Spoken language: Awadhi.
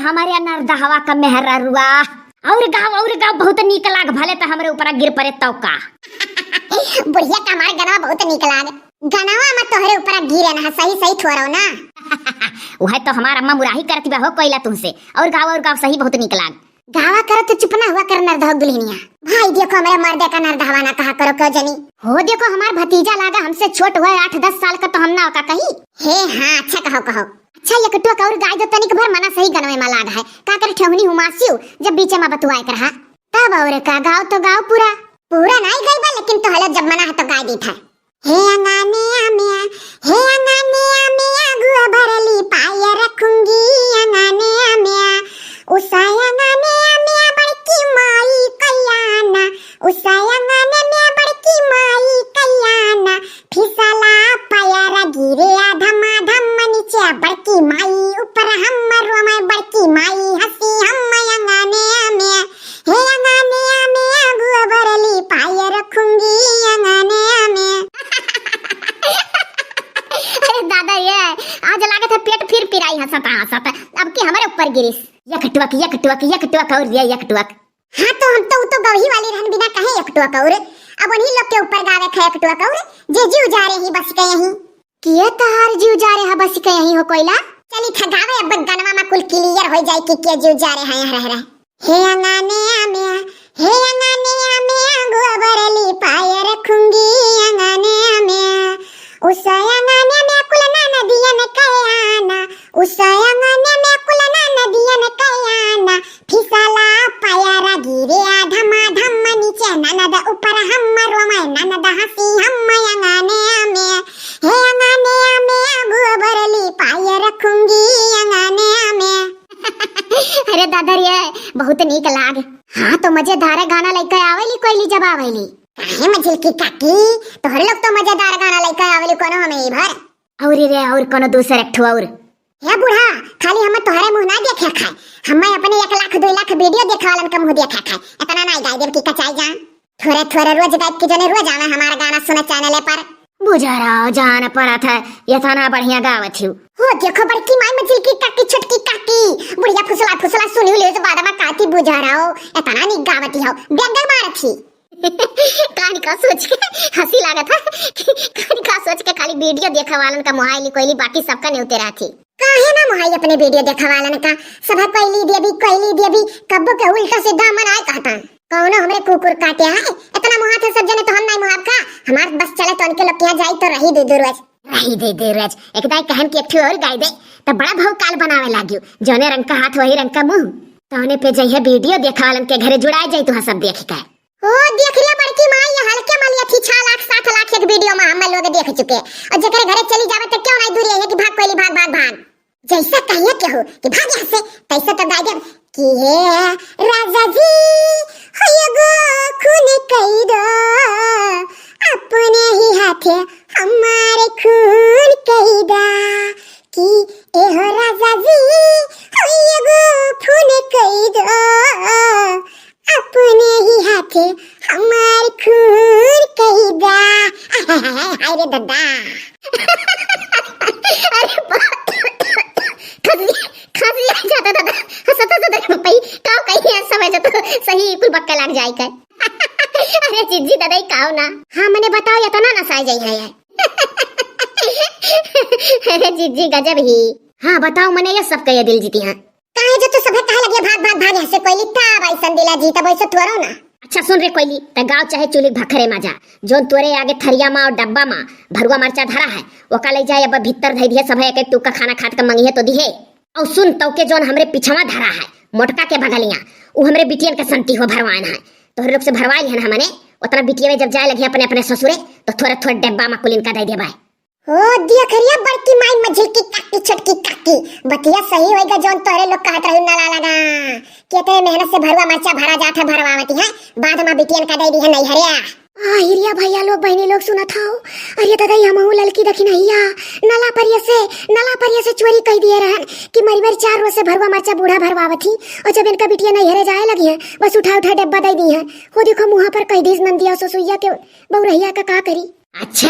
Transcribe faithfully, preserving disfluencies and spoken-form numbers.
हमरे नरदहवा का मेहररुआ। और गाव, और गाव, बहुत नीक लाग, भले त हमरे ऊपर गिर परे तौ का। बुढ़िया का हमार गनवा बहुत नीक लाग। गनवा में तोहरे ऊपर गिरे ना, सही सही थोरो ना। वह तो हमार अम्मा मुराही करती बा हो कोइला तुमसे। और गाव, और गाव, सही बहुत नीक लाग। गावा कर तो चुप ना हुआ कर नरदहक दुल्हनिया। भाई देखो हमरे मर्दे का नरदहवा ना कहा करो क्यों जनी। हो देखो हमार भतीजा लागा हमसे छोट हुआ आठ दस साल का तो हम ना ओका कही। हे हाँ अच्छा कहो कहो। अच्छा एकटुआ का और गाय दो तनिक भर मना सही गनवे मा लाग है। का कर ठेहुनी हुमासियो जब बीचे मा बतुआए कर हा। तब और का गाव तो गाव पूरा। पूरा नाई गई बा लेकिन तो हलो जब मना है तो गाय दी था। हे अंगने आम्या, हे अंगने आम्या, गुआ भरली पाय रखूंगी अंगने आम्या। उसा अंगने आम्या बड़की माई कल्याणा, उसा अंगने आम्या बड़की माई कल्याणा। फिसला पायर गिरे धमाधम नीचे बड़की माई ऊपर हमरो में बड़की माई हंसी हम अंगने आम्या। हे अंगने आम्या गुआ भरली पाय रखूंगी अंगने आम्या। अरे दादा ये, आज लागत है पेट फिर पिराई हंसत हंसत, अब की हमरे ऊपर गिरिस। यकटुअक, यकटुअक, यकटुअक और ये यकटुअक। हाँ तो हम तो, उ तो गवही वाली रहन बिना कहे यकटुअक और, अब उन्हीं लोग के ऊपर गावे खे यकटुअक और, जे जीव जा रही बस के यहीं। किए तहार जीव जा रहा बस के यहीं हो कोइला? चली था गावे अब गनवा मा कुल clear हो जाए कि के जीव जा रहा है यहाँ रह रहे। हे अंगने आम्या, हे अंगने आम्या, गोबर लिपाय रखूंगी अंगने आम्या। उस अंगने में कुल ननदियन के आना, उस अंगने में कुल ननदियन के आना। फिसला पायर गिरे धमाधम नीचे ननद ऊपर हमरो में ननद हंसी हम अंगने में। हे अंगने में गोबर लिपाय रखूंगी अंगने में। अरे दादा रे, बहुत नीक लाग। हाँ तो मजेदार गाना लइके आवेली कोइली जब आवेली। काहे मझिलकी काकी, तोहरे लोग तो मजेदार गाना लइके आवेली कोनो हमें ई भर। और रे, और कोनो दूसर एक ठो और। हे बूढ़ा, खाली हमें तोहरे मुंह ना देखे खाए, हमें अपने एक लाख दो लाख video देखे वालन का मुंह देखे खाए। इतना ना गाय देव की कचाई जान। थोड़े थोड़े रोज गायब की जने रोज आवे हमारा गाना सुने channel पर। बुझा रहो जान पड़त है, इतना बढ़िया गावत हो। हो देखो बड़की माई मझिलकी काकी छोटकी काकी, बुढ़िया फुसला फुसला सुनी ले तो बाद में काती बुझा रहो, इतना नीक गावती हो, बेंगल मारत ही। कान का सोच के हंसी लागत है कि कान का सोच के खाली video देखे वालन का मोहाइली कोइली, बाकी सबका नेवते रहती। काहे ना मोहाई अपने video देखे वालन का, सब कोइली देवी, कोइली देवी, कब्बो के उल्टा सीधा मन आए कहता। कौनो हमरे कुकुर काटे है, इतना मोहात है सब जने तो हम नहीं मोहाब का। हमार बस चले तो उनके लोग के यहाँ जाई तो रही दे दे रोज। रही दे दे रोज। एक दाई कहन की एक ठो और गाय दे, तब बड़ा भौकाल बनावे लागियो। जौने रंग का हाथ वही रंग का मुंह। तौने पे जइहे video देखे वालन के घरे जुड़ाए जाई तुहा सब देख के। ओ देख ले बड़की माई, ये हल्के मलिया थी छह लाख सात लाख एक video में हम लोग देख चुके। और जेकरे घरे चली जावे तो क्यों नहीं दूर है कि भाग कोइली भाग भाग भाग। जैसा कहिए केहू कि भाग यहाँ से, तैसे तो गाय देव कि हे राजा जी, हो एगो खून कई दो, अपने ही हाथे हमारे खून कई दा। कि ए हो राजा जी, हो एगो खून कई दो, अपने ही हाथे हमार खून कई दा। हाय रे दादा। अरे बा-, खसली, खसली आ जाता दादा। हंसता दादा रे पप्पई, का कही है समय जो तो सही कुल बक्का लाग जाए का। अरे जिज्जी दादा ही काओ ना। हाँ मने बताओ इतना नसाए जाई है। अरे जिज्जी गजब ही। हाँ बताओ मने ये सब कहे दिल जीती हैं। काहे जो तू सभे कहे लगे भाग, भाग, भाग यहाँ से कोइली, तब ऐसन दिला जी, तब ऐसे तोरो ना। अच्छा सुन रे कोइली, ते गाँव चाहे चूल्ही भखरे मा जा, जोन तोरे आगे थरिया मा और डब्बा मा भरुआ मरचा धरा है, ओका ले जाए अब भीतर धई दिहे, सभे एक एक टुक्का खाना खात के मंगिहे तो दिहे। और सुन तौके जोन हमरे पिछवा धरा है, मोटका के बगलिया, उ हमरे बिटियन के संती हो भरवान है, तोहरे लोग से भरवाई लिहन हमने, उतना बिटिया में जब जाए लगे अपने अपने ससुरे, तो थोड़े थोड़े डब्बा मा कुलिन का दे देबा। ओ दिया खरिया बड़की माई मझिलकी काकी छोटकी काकी, बतिया सही होएगा जौन तोहरे लोग कहत रही नला लगा। केतरे मेहनत से भरुआ मरचा भरा जात है भरवावती है, बाद में बिटियन का दे दी है नहीं हरिया। आ हिरिया भैया लोग बहनी लोग सुनत हो। अरे दादा ये हमहू ललकी दखिनहिया नला परिया से, नला परिया से चोरी कह दिए रहन कि मरी मरी चार रोज से भरुआ मरचा बूढ़ा भरवावत ही, और जब इनका बिटिया नहीं हरे जाए लगी है बस उठा उठा डब्बा दे दी है। हो देखो मुँह पर कह दीस नंदिया ससुइया के बउरहिया का का करी। अच्छा,